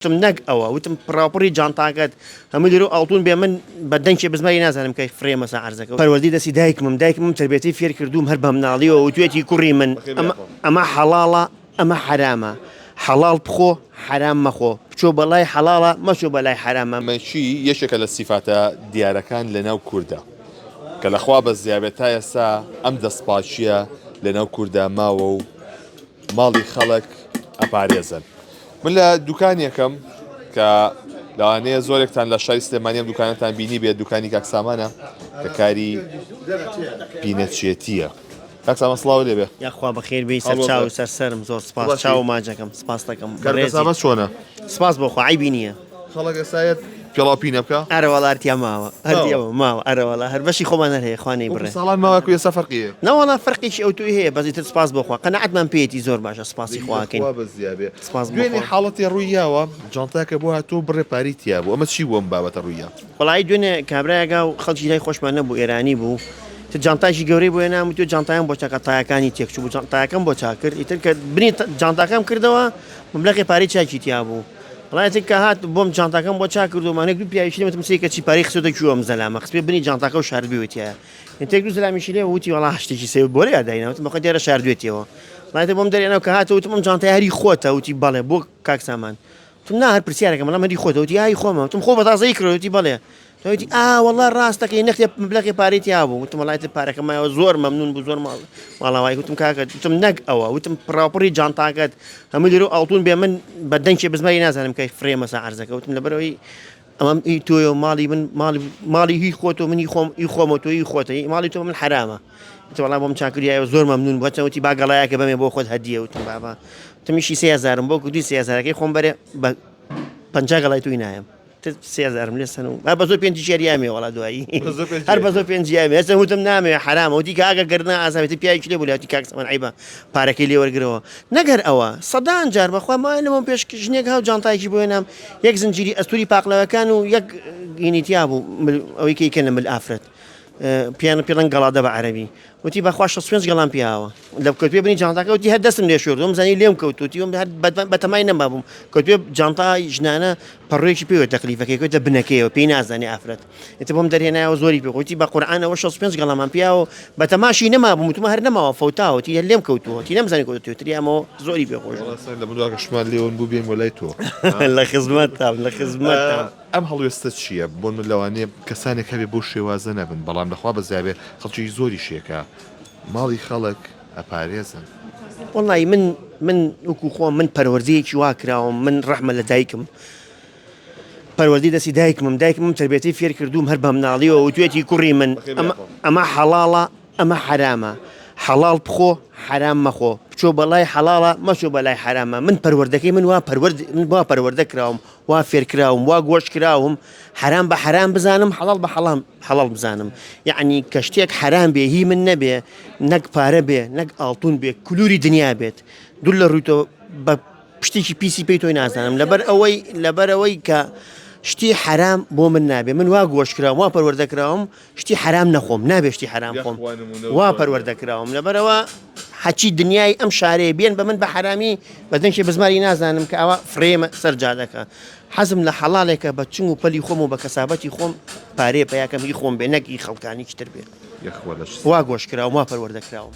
وتم نەک ئەوە، وتم پڕاوپڕی جانتاکەت هەمووی لێرە و ئاڵتوون بێ من بە دەنکێ بزماری نازانم کەی فڕێمە سەر عەرزەکە. پەروەردەی دەستی دایکمم، دایکمم تەربیەتی فێر کردووم هەر بە مناڵیەوە وتویەتی کوڕی من ئەمە ئەمە حەڵاڵە ئەمە حەرامە، حەڵاڵ بخۆ حەرام مەخۆ، بچۆ بە لای حەڵاڵا مەچۆ بە لای حەرامە. مەکی یەکێکە لە سیفاتە دیارەکان لەناو کوردا کە لە خوا بەزیابێت تا ئێستا ئەم دەستپاکییە لەناو کوردا ماوە و ماڵی خەڵک ئەپارێزن. من لە دوکانێکم کە لەوانەیە زۆرێکتان لە شاری سلێمانی ئەم دوکانەتان بینی بێت دوکانی کاک سامانە کە کاری پینەچێتیە کاک سامان سڵاو لێ بێ یاخوا بەخێر بێی سەر چاو و سەر سەرم زۆر سپاس چاو و ماجەکەم سپاس دەکەم بەڕێزی سامان چۆنە سپاس بۆ خوا عەیبی نییە خەڵک ئێستا یەت پێڵاو پینە بکە؟ ئەرە وەڵا هەر تیا ماوە هەر تیا ماوە ئەرە وەڵا هەر بەشی خۆمان هەر هەیە خوا نەیبڕێ. وەکو ساڵان ماوە کو ئێستا فەرقی هەیە؟ نەوەڵا فەرقێکی ئەوتۆی هەیە بەس ئیتر سپاس بۆ خوا قەناعەتمان پێیەتی زۆر باشە سپاسی خوا ئەکەین. خوا بەزیا بێ. سپاس بۆ دوێنێ خوا. حاڵەتێ ڕووی یاوە جانتاکە بۆ هاتووە و بڕێ پارەی تیا بوو ئەمە چی بوو ئەم بابەتە ڕووی یا؟ وەڵایی دوێنێ کابرایەک و خەڵکی لای خۆشمان نەبوو ئێرانی بوو تر جانتایەکی گەورەی بۆ هێنام وتیوە جانتایەم بۆ چاکە تایەکانی تێک چوو بوو تایەکەم بۆ چاک کرد ئیتر کە بنی جانتاکەم کردەوە مەبلەغی پارەی چاکی تیا بوو وەڵا ئیتر کە هات بۆم جانتاکەم بۆ چاک کرد و مانێک دوو پیاویشی لێ وتم سەیرکە چی پارەی خستۆتە کوێ ئەم زەلامە خستبێ بنی جانتاکە و شاردبێتیایە ئیتر دوو زەلامیشی لێ وتی وەڵا شتێکی سەیر بۆ لێ داینا وتم بەخۆی دیارە شاردوێتیەوە وەڵا ئیتر بۆم دەرێنا و کە هاتەوە وتم ئەم جانتای هەری خۆتە وتی بەڵێ بۆ کاک سامان وتم نا هەر پرسیارەکەم بەڵام هەری خۆتە وتی ئای خۆمە وتم خۆ بە تازەیی کڕی وتی بەڵێ وتی ئا وەڵا ڕاست دەکەی نەختێ مەبلەغی پارەی تیا بوو وتم وەڵا ئیتر پارەکە مایەوە زۆر مەمنون بوو زۆر ماڵ ماڵاوایی وتم کاکە وتم نەک ئەوە وتم پڕاوپڕی جانتاکەت هەمووی لێرە و ئاڵتون بێ من بە دەنکێ بزماری نازانم کەی فڕێمە سەر عەرزەکە وتم لەبەرئەوەی ئەمەم ئی تۆیە و ماڵی من ماڵی ماڵی هی خۆتۆ منی خۆم ئی خۆمە تۆ ئی خۆتە ئی ماڵی تۆ من حەرامە وتم وەڵا بۆم چاکردیایەوە زۆر مەمنون بوو هەرچەند وتی با گەڵایەکە بەمێ بۆ خۆت هەدیە وتم بابا وتم ئیشی 3000م بۆ کردووی 3000ەکەی خۆم بەرێ بە 50 گەڵای توی نایەم تر سێزارم لێ سەن و هەر بە زۆر پێنجی شێریامێ وەڵا دوایی هەر بە زۆر پێنجی یامێ هەرچەند وتم نامەوێ حەرامە وتی کاکە گەردنا ئازابێتی پیاوێکی لێ بوو لە وتی کاک سەمەن عەیبە پارەکەی لێ وەرگرەوە نەگەر ئەوە سەدان جار بەخوا ماوەیە لەمەو پێش ژنێک هاو جانتایەکی بۆ هێنام یەک زنجیری ئەستوری پاقلەوەکان و یەک هینی تیا بوو ئەوەی کە ئیکەن لە مل ئافرەت پیان پێڵەن گەڵادە بە عەرەبی وتی بەخوا 65 گەڵام پیاوە لە کەوتوێ بنی جانتاکە وتی هەر دەستم لێ شۆرد وم زانی لێم کەوت وتی وم هەر بەتەمای نەمابووم کەوتوێ جانتای ژنانە پەڕۆیەکی پێوە تەکلیفەکەی کەوتە بنەکەیەوە پێی نازانی ئافرەت ئیتر بۆم دەرهێنایەوە زۆری پێ وتی بە قورعانەوە 65 گەڵامان پیاوە بەتەماشی نەمابووم وتم هەر نەماوە فەوتاوە تی هەر لێم کەوتووە تی نەمزانی کەوتووە تریامەوە زۆری پێ خۆش بوو. لە منداڵەکەشمان لێوەن بوو بێین بۆ لای تۆ. لە خزمەتتام لە خزمەتتام. ئەم هەڵوێستە چییە؟ بۆ من لەوانەیە کەسانێک هەبێ بەو شێوازە نەبن، بەڵام لە خوا بەزیابێ خەڵکێکی زۆریش هەیە کە ماڵی خەڵک ئەپارێزن. وەڵایی من من وەکو خۆم من پەروەردەیەکی وا کراوم من ڕەحمە لە دایکم پەروەردەی دەستی دایکمم دایکمم تەربیەتی فێر کردووم هەر بە مناڵیەوە وتوێتی کوڕی من ئەمە ئەمە حەڵاڵە ئەمە حەرامە حەڵاڵ بخۆ حەرام مەخۆ بچۆ بەڵای حەڵاڵە مەچۆ بەلای حەرامە من پەروەردەکەی من وا پەروەرد من وا پەروەردە کراوم وا فێرکراوم وا گۆش کراوم حەرام بە حەرام بزانم حەڵاڵ بە حەڵام حەڵاڵ بزانم یەعنی کە شتێک حەرام بێ هی من نەبێ نەک پارە بێ نەک ئاڵتون بێ کلوری دنیا بێت دوور لە ڕووی تۆ بە شتێکی پیسی پێی تۆی نازانم لەبەر ئەوەی لەبەر ئەوەی کە شتی حەرام بۆ من نابێ من وا گۆش کراوم وا پەروەردە کراوم شتی حەرام نەخۆم نابێ شتی حەرام خۆم وا پەروەردە کراوم لەبەرەوە حەچی دنیای ئەم شارەیە بێن بە من بە حەرامی بە دەنگی بزماری نازانم کە ئەوە فڕێمە سەر جادەکە حەزم لە حەڵالێکە بە چنگ و پەلی خۆم و بە کەسابەتی خۆم پارەیە پیاکەم هی خۆم بێ نەک هی خەڵکانیکی تر بێ وا گۆش کراوم وا پەروەردە کراوم.